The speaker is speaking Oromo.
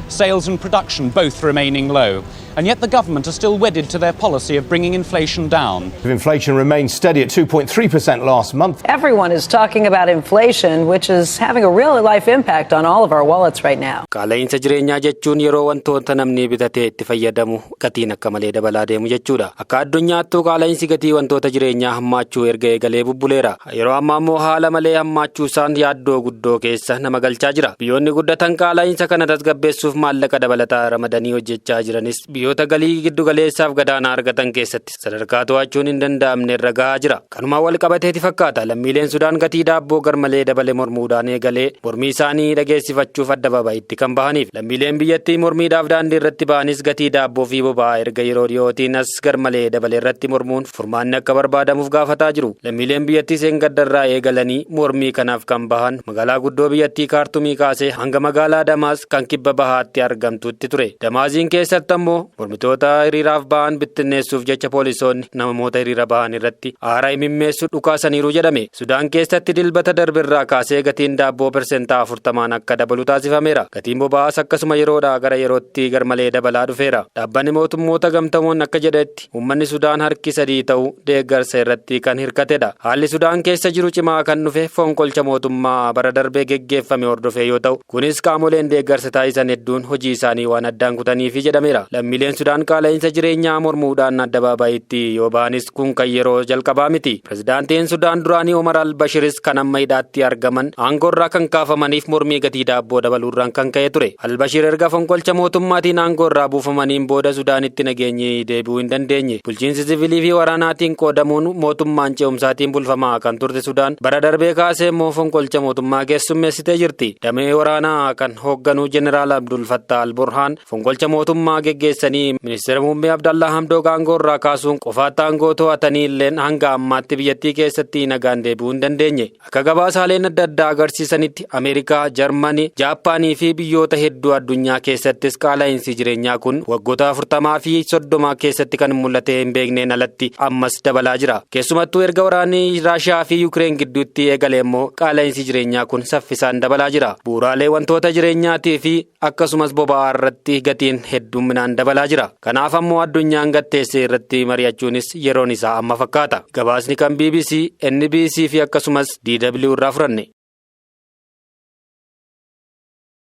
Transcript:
Sales and production both remaining low. And yet the government are still wedded to their policy of bringing inflation down. Inflation remained steady at 2.3% last month. Everyone is talking about inflation, which is having a real life impact on all of our wallets right now. Qaala'insa jireenyaa jechuun yeroo wantoota namni bitatee itti fayyadamu gatiin akka malee dabalaa deemu jechuudha. Akka addunyaattuu qaala'insi gatii wantoota jireenyaa hammaachuu erga eegalee bubbuleera. Yeroo ammaa immoo haala malee hammaachuu isaan yaaddoo guddoo keessa nama galchaa jira. Biyyoonni guddatan qaala'insa kana tasgabbeessuuf maallaqa dabalataa ramadanii hojjechaa jiranis, biyyoota galii giddu galeessaaf gadaanaa argatan keessatti sadarkaa to'achuun hin danda'amne irra gahaa jira. Kanumaan wal qabateeti fakkaata, lammiileen Sudaan gatii daabboo garmalee dabale mormuudhaan eegalee mormii isaanii dhageessifachuuf addabaabayitti kan bahaniif. Lammiileen biyyattii mormiidhaaf daandii irratti bahanis gatii daabboo fi boba'aa erga yeroo dhiyootiin as garmalee dabale irratti mormuun furmaanni akka barbaadamuuf gaafataa jiru. Lammiileen biyyattii seengaddarraa eegalanii mormii kanaaf kan bahan magaalaa guddoo biyyattii Kaartumii kaasee hanga magaalaa Damaas kan kibba bahaatti argamtutti ture. Damaaziin keessatti ammoo mormitoota hiriiraaf bahan bittinneessuuf jecha poolisoonni namoota hiriira bahan irratti aara imimmeessu dhukaasaniiru jedhame. Sudaan keessatti Dilbata darbirraa kaasee gatiin daabboo 40% akka dabalu taasifameera. Gatiin boba'aas akkasuma yeroodhaa gara yerootti garmalee dabalaa dhufeera. Dhaabbanni Mootummoota Gamtamoon akka jedhetti, uummanni Sudaan harki sadii ta'u deeggarsa irratti kan hirkatedha. Haalli Sudaan keessa jiru cimaa kan dhufe fonqolcha mootummaa bara darbee geggeeffame hordofee yoo ta'u, kunis qaamoleen deeggarsa taasisan hedduun hojii isaanii waan addaan kutaniifi jedhameera. Lammiileen Sudaan qaala'insa jireenyaa mormuudhaan addabaabayitti yoo ba'anis kun kan yeroo jalqabaa miti. Pirezidaantiin Sudaan duraanii Omar al-Bashiris kan amma hidhaatti argaman aangoorraa kan kaafamaniif mormii gatii daabboo dabaluurraan kan ka'e ture. Al-Bashir erga fonqolcha mootummaatiin aangoorraa buufamaniin booda Sudaanitti nageenyi deebi'uu hin dandeenye. Bulchiinsi siviilii fi waraanaatiin qoodamuun mootummaan ce'umsaatiin bulfamaa kan turte Sudaan bara darbee kaasee immoo fonqolcha mootummaa keessummeessitee jirti. Damee waraanaa kan hoogganu Jeneraal Abdul Fattah al-Burhaan fonqolcha mootummaa geggeessanii ministeera muummee Abdallaa Hamdook aangoorraa kaasuun qofaatti aangoo to'atanii illeen hanga ammaatti biyyattii keessatti nagaan deebi'uu hin dandeenye. Akka gabaasaaleen adda addaa agarsiisanitti, Ameerikaa, Jarmanii, Jaappaanii fi biyyoota hedduu addunyaa keessattis qaala'insi jireenyaa kun waggoota 40 fi 30 keessatti kan mul'ate hin beekneen alatti ammas dabalaa jira. Keessumattuu erga waraanni Raashiyaa fi Yukireen gidduutti eegale immoo qaala'insi jireenyaa kun saffisaan dabalaa jira. Bu'uuraalee wantoota jireenyaatii fi akkasumas boba'aa irratti gatiin heddumminaan dabalaa jira. Kanaaf ammoo addunyaan gatteessee irratti mari'achuunis yeroon isaa amma fakkaata. Gabaasni kan BBC, NBC fi akkasumas DW irraa fudhanne.